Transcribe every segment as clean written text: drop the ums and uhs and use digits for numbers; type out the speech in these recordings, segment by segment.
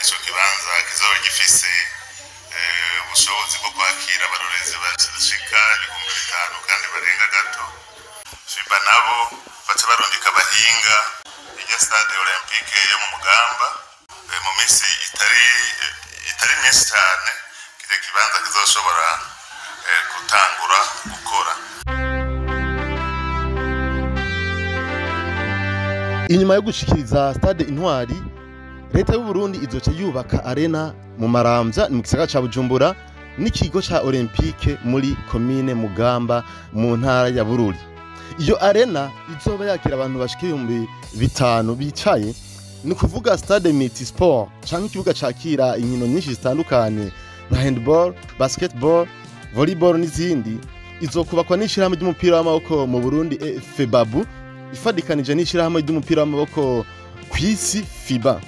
Ico kibanza kizoba gifise ubushobozi bwo kwakira abarorezi bashika 5000 kandi barenga gato. FIBA nabo baca barundika abahinga irya stade olympique yo mu Mugamba. Mu minsi itari myinshi cyane kirya kibanza kizoshobora gutangura gukora. Inyuma yo gushikiriza stade Intwari, leta y'u Burundi izoca yubaka arena mu Maramvya ni mu gisagara ca Bujumbura n'ikigo ca Olympique muri komine Mugamba mu ntara ya Bururi. Iyo arena izoba yakira abantu bashika 5000 bicaye, ni kuvuga stade multisport canke ikibuga cakira inkino nyinshi zitandukanye nka handball, basketball, volleyball n'izindi. Izokubakwa n'ishirahamwe ry'umupira w'amaboko mu Burundi FEBABU ifadikanije n'ishirahamwe ry'umupira w'amaboko kw'isi FIBA.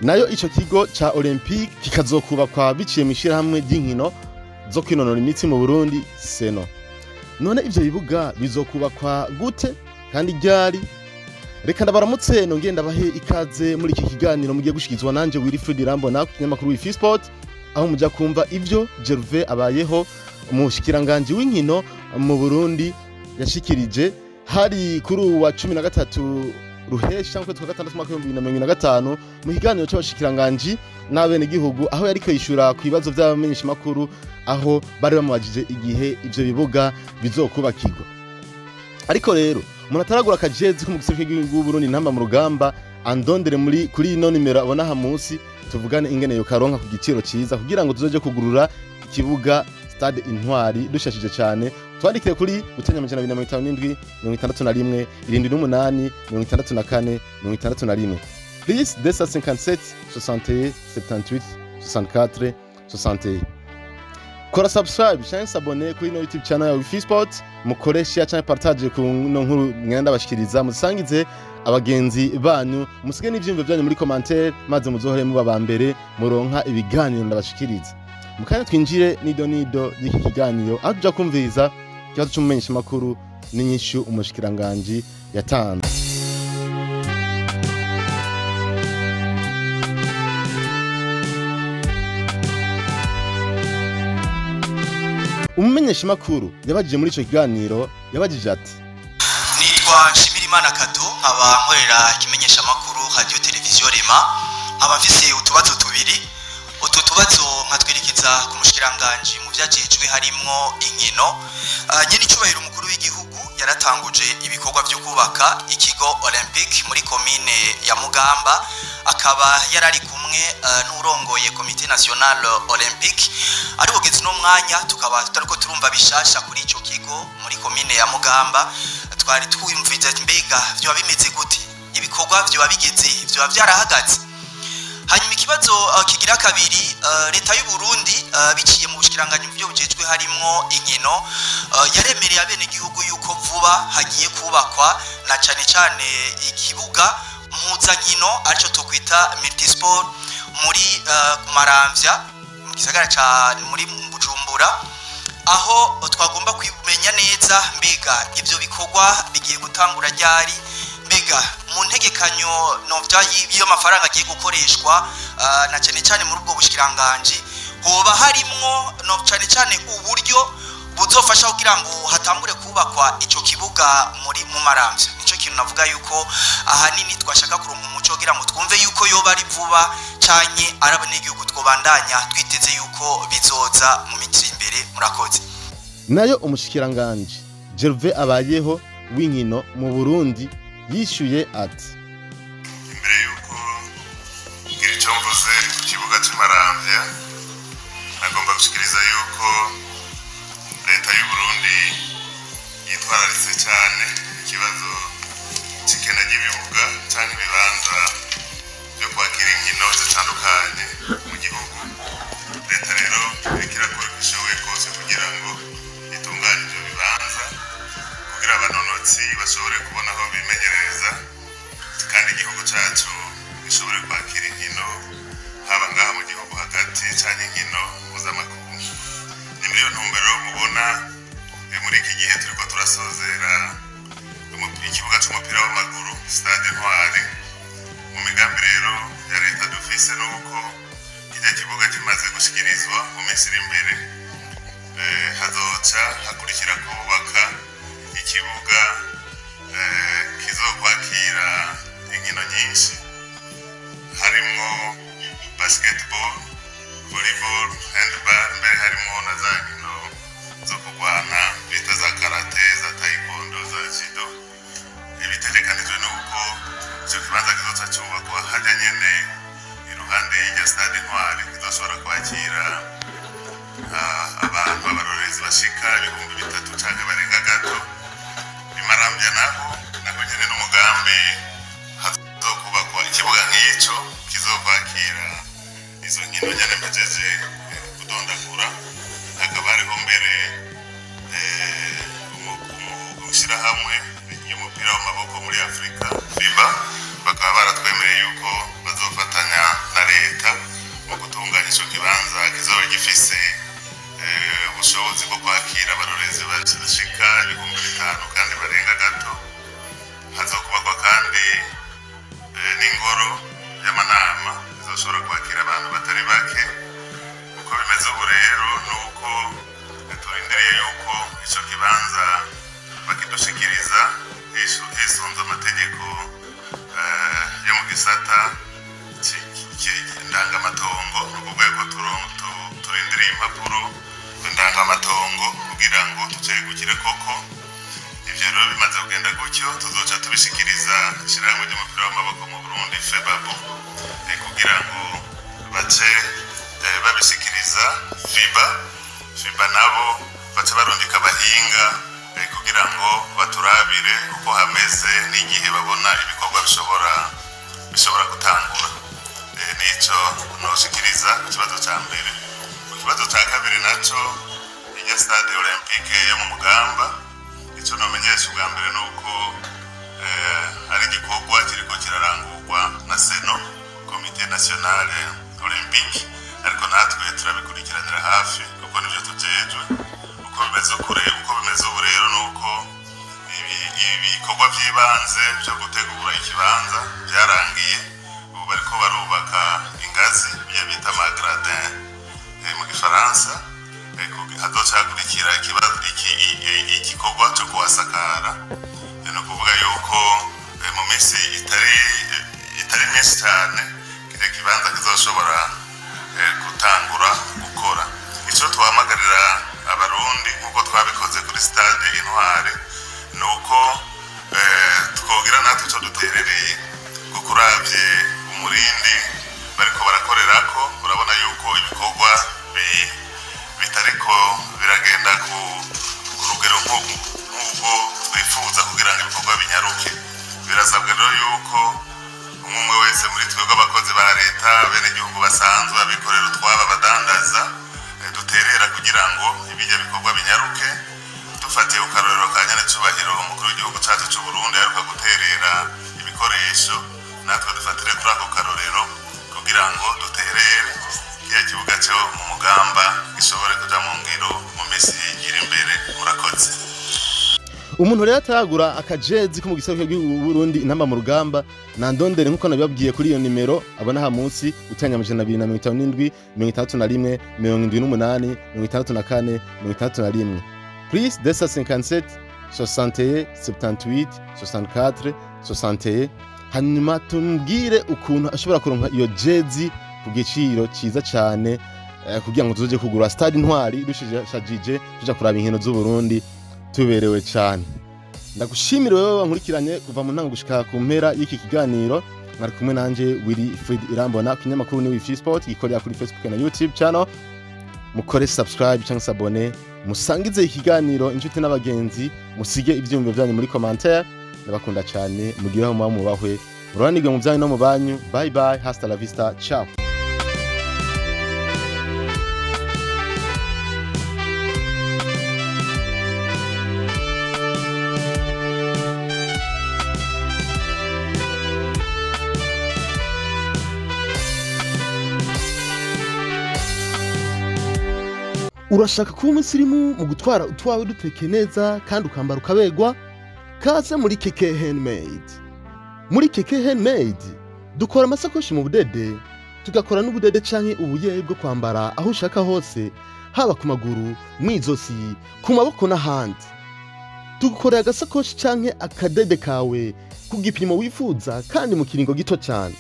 Nayo ico kigo ca Olympique kikazokubakwa biciye mu ishirahamwe ry'inkino zo kwinonora imitsi mu Burundi Seno. None ivyo bibuga bizokubakwa gute kandi ryari? Reka ndabaramutse nongere ndabahe ikaze muri iki kiganiro mugiye gushikizwa nanje Wilfried Irambona ku kinyamakuru Wifi Sport, aho muja kumva ivyo Gervais Abayeho umushikiranganje w'inkino mu Burundi yashikirije hari kuri uwa 13 Ruhesha mu kwezi kwa gatandatu mwaka w'ibihumbi bibiri na mirongo ibiri na gatanu mu kiganiro c'abashikiranganji n'abenegihugu, aho yariko yishura ku bibazo vy'abamenyeshamakuru aho bari bamubajije igihe ivyo bibuga bizokubakirwa. Ariko rero umuntu ataragura akajezi ko mu gisirikare cy'igihugu Burundi ntamba mu rugamba andondere muri kuri ino nimero abona aha munsi, tuvugane ingene yo karonka ku giciro ciza kugira ngo tuzoje kugurura ikibuga stade Intwari dushashije cyane. Twandikire kuri gutenya 257 61 78 64 61 plus 257 61 78 64 61. Kora subscribe canke s'abonner kuri ino YouTube channel ya Wifi Sport, mukore share canke partage ku no nkuru mwenda bashikiriza, musangize abagenzi banyu, musige n'ivyumviro byanyu muri commentaire, maze muzohore muba ba mbere muronka ibiganiro ndabashikiriza. Mukanya twinjire nido nido y'iki kiganiro aho tuja kumviriza ikibazo c'umumenyeshamakuru n'inyishu umushikiranganji yatanze. Umumenyeshamakuru yabajije muri ico kiganiro yabajije ati: Nitwa Nshimirimana Kado, nkaba nkorera ikimenyeshamakuru Radio Televiziyo Rema, nkaba mfise utubazo tubiri. Utu tubazo nkatwerekeza ku mushikiranganji mu vyajejwe harimwo inkino. Nyene icubahiro umukuru w'igihugu yaratanguje ibikorwa vyo kubaka ikigo Olympique muri komine ya Mugamba, akaba yarari kumwe n'urongoye Comité National Olympique. Ariko kugeza uno mwanya tukaba tutariko turumva bishasha kuri ico kigo muri komine ya Mugamba. Twari twiyumvije ati mbega vyoba bimeze gute, ibikorwa vyoba bigeze, vyoba vyarahagaze? Hanyuma ikibazo kigira kabiri, leta y'u Burundi biciye mu bushikiranganji mu byo bujejwe harimwo inkino, yaremereye abenegihugu yuko vuba hagiye kubakwa na cane cane ikibuga mpuzankino arico tokwita multisport muri Maramvya mu gisagara ca muri Bujumbura, aho twagomba kumenya neza mbega ivyo bikorwa bigiye gutangura ryari, mbega mu ntegekanyo novya y'iyo mafaranga agiye gukoreshwa na cane cane muri ubwo bushikiranganji hoba harimwo no cane cane uburyo buzofasha kugira ngo hatangure kubakwa ico kibuga muri mu Maramvya. Nico kintu navuga yuko ahanini twashaka kuronka umuco kugira ngo twumve yuko yoba ari vuba canke ari abanyagihugu twobandanya twiteze yuko bizoza mu minsi imbere. Murakoze. Nayo umushikiranganje Gervais Abayeho w'inkino mu Burundi yishuye ati: Imbere yuko ngira ico mvuze ku kibuga c'Imaramvya, nagomba gushikiriza yuko leta y'u Burundi yitwararitse cyane ikibazo c'ikena ry'ibibuga canke ibibanza vyo kwakira inkino zitandukanye mu gihugu. Leta rero iriko irakora uko ishoboye kose kugira ngo itunganye ivyo bibanza kugira abanonotsi bashobore kubona aho bimenyerereza, kandi igihugu cacu gishobore kwakira inkino haba ngaha mu gihugu hagati canke inkino mpuzamakungu. Ni muri iyo ntumbero mubona muri iki gihe turiko turasozera ikibuga c'umupira w'amaguru stade Intwari. Mu migambi rero ya leta dufise dufise ni uko kirya kibuga kimaze gushikirizwa mu minsi iri imbere, hazoca hakurikira kubaka ikibuga kizokwakira inkino nyinshi, harimwo basketball, volleyball, handball, mbere harimwo na za nkino zo kurwana bita za karate, za taekwondo, za judo. Ibitegekanijwe nuko ico kibanza kizoca cubakwa harya nyene iruhande y'irya stade Intwari, kizoshobora kwakira abantu abarorerezi bashika 3000 canke barenga gato. Imaramvya naho nyene n'umugambi hazokubakwa ikibuga nk'ico kizokwakira izo nkino nyene mpejeje kudondagura. Hakaba hariho mbere ishirahamwe ry'umupira w'amaboko muri Afrika FIBA, bakaba baratwemereye yuko bazofatanya na leta mu gutunganya ico kibanza kizoba gifise ubushobozi bwo kwakira abarorerezi bashika 5000 kandi barenga gato. Hazokubakwa kandi n'ingoro y'amanama izoshobora kwakira abantu batari bake. Uko bimeze ubu rero ni uko turindiriye yuko ico kibanza bakidushikiriza hisunze amategeko yo mu gisata ndangamatongo. Ni ukuvuga yuko turindiriye impapuro ndangamatongo kugira ngo tucegukire koko. Ivyo rero bimaze kugenda gutyo, tuzoca tubishikiriza ishirahamwe ry'umupira w'amaboko mu Burundi FEBABU, kugira ngo bace babishikiriza FIBA. FIBA nabo bace barungika abahinga kugira ngo baturabire uko hameze n'igihe babona ibikorwa bishobora gutangura. Nico noshikiriza ku kibazo ca mbere. Ku kibazo ca kabiri naco, irya stade olympique yo mu Mugamba, ico nomenyesha ubwa mbere ni uko ari igikorwa kiriko kirarangurwa na Seno, Komite Nationale Olympique, ariko natwe turabikurikiranira hafi kuko nivyo tujejwe. Uko bimeze ukure, uko bimeze ubu rero ni uko ibikorwa vy'ibanze vyo gutegura ikibanza vyarangiye. Ubu bariko barubaka ingazi, ibyo bita ama gradin mu gifaransa. Hazoca hakurikira igikorwa co kuhasakara. Ni ukuvuga yuko mu minsi itari myinshi cane kirya kibanza kizoshobora gutangura gukora. Ico tuhamagarira abarundi nk'uko twabikoze kuri stade Intwari ni uko twogira natwe ico duterereye, kuko uravye umurindi bariko barakorerako, urabona yuko ibikorwa bitariko biragenda ku rugero nk'uko twifuza kugira ngo ibikorwa binyaruke. Birasabwa rero yuko umwe wese muri twebwe abakozi ba leta, abenegihugu basanzwe, abikorera utwabo, abadandaza, duterera kugira ngo ibijya bikorwa binyaruke. Dufatiye ku karorero ka nyenecubahiro umukuru w'igihugu cacu c'u Burundi aheruka guterera ibikoresho, natwe dufatire kuri ako karorero kugira ngo duterere kiriya kibuga cyo mu Mugamba gishobore kuja mu ngiro mu minsi iri imbere. Murakoze. Umuntu rero ataragura akajezi ko mu gisagara cy'u Burundi intamba mu rugamba, nandondere nkuko nabibabwiye kuri iyo nimero abona aha munsi, utanya 257 61 78 64 61 plus 257 61 78 64 61. Hanyuma tumbwire ukuntu ashobora kuronka iyo jezi ku giciro ciza cane, kugira ngo tuzoje kugura stade Intwari dushajije tuja kuraba inkino z'u Burundi tuberewe cane. Ndagushimira wewe wankurikiranye kuva mu ntango gushika ku mpera y'iki kiganiro. Mwari kumwe nanje Willy Fred Irambona, kinyamakuru ni Wifi Sport gikorera kuri Facebook na YouTube channel. Mukore subscribe cyangwa s'abonner, musangize ikiganiro inshuti n'abagenzi, musige ivyumviro byanyu muri commentaire. Ndabakunda cyane, mugire aho muba mubahwe, muroranirwe mu byanyu no mu banyu. Bye bye, hasta la vista, ciao. Urashaka kuba umusirimu mu gutwara utwawe duteke neza kandi ukambara ukabegwa? Kaze muri KK Handmade. Muri KK Handmade dukora amasakoshi mu budede, Tugakora n'ubudede canke ubuyeyi bwo kwambara aho ushaka hose, haba ku maguru, mw'izosi, ku maboko n'ahandi. Tugukorera agasakoshi canke akadede kawe ku gipimo wifuza kandi mu kiringo gito cyane.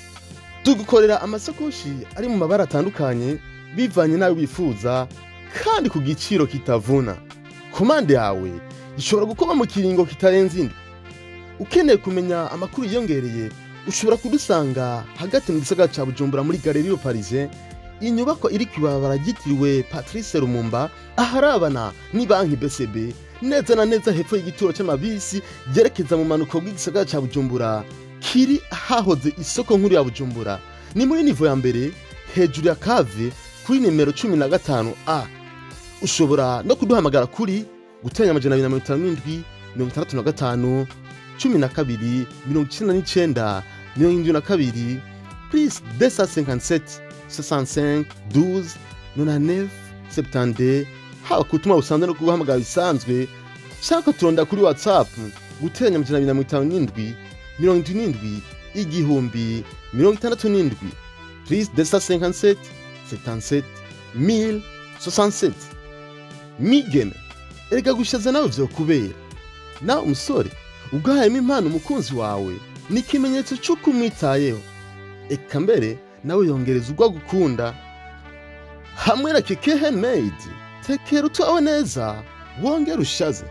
Tugukorera amasakoshi ari mu mabara atandukanye bivanye n'ayo wifuza kandi ku giciro kitavuna. Komande yawe ishobora gukorwa mu kiringo kitarenze indwi. Ukeneye kumenya amakuru yiyongereye, ushobora kudusanga hagati mu gisagara ca Bujumbura muri Galerie Parisien, inyubako iri kw'ibarabara ryitiriwe Patrice Lumumba, aharabana ni banki BCB, neza na neza hepfo y'igituro c'amabisi ryerekeza mu manuko bw'igisagara ca Bujumbura kiri hahoze isoko nkuru ya Bujumbura. Ni muri niveau ya mbere, hejuru ya cave, kuri nimero 15 A. Ushobora no kuduhamagara kuri guteranya 257 65 12 99 72, +257 65 12 99 72, haba ku butumwa busanzwe no kuguhamagara bisanzwe, cyangwa turonda kuri WhatsApp guteranya 257 77 1000 67, +257 77 1067. Migeme, erega gushaza nawe vyokubera. Nawe umusore, ugahayemo impano umukunzi wawe ni ikimenyetso cy'uko umwitayeho, eka mbere nawe yongereza ubwo agukunda. Hamwe na Keke Handmade, tekera utwawe neza wongere ushaze.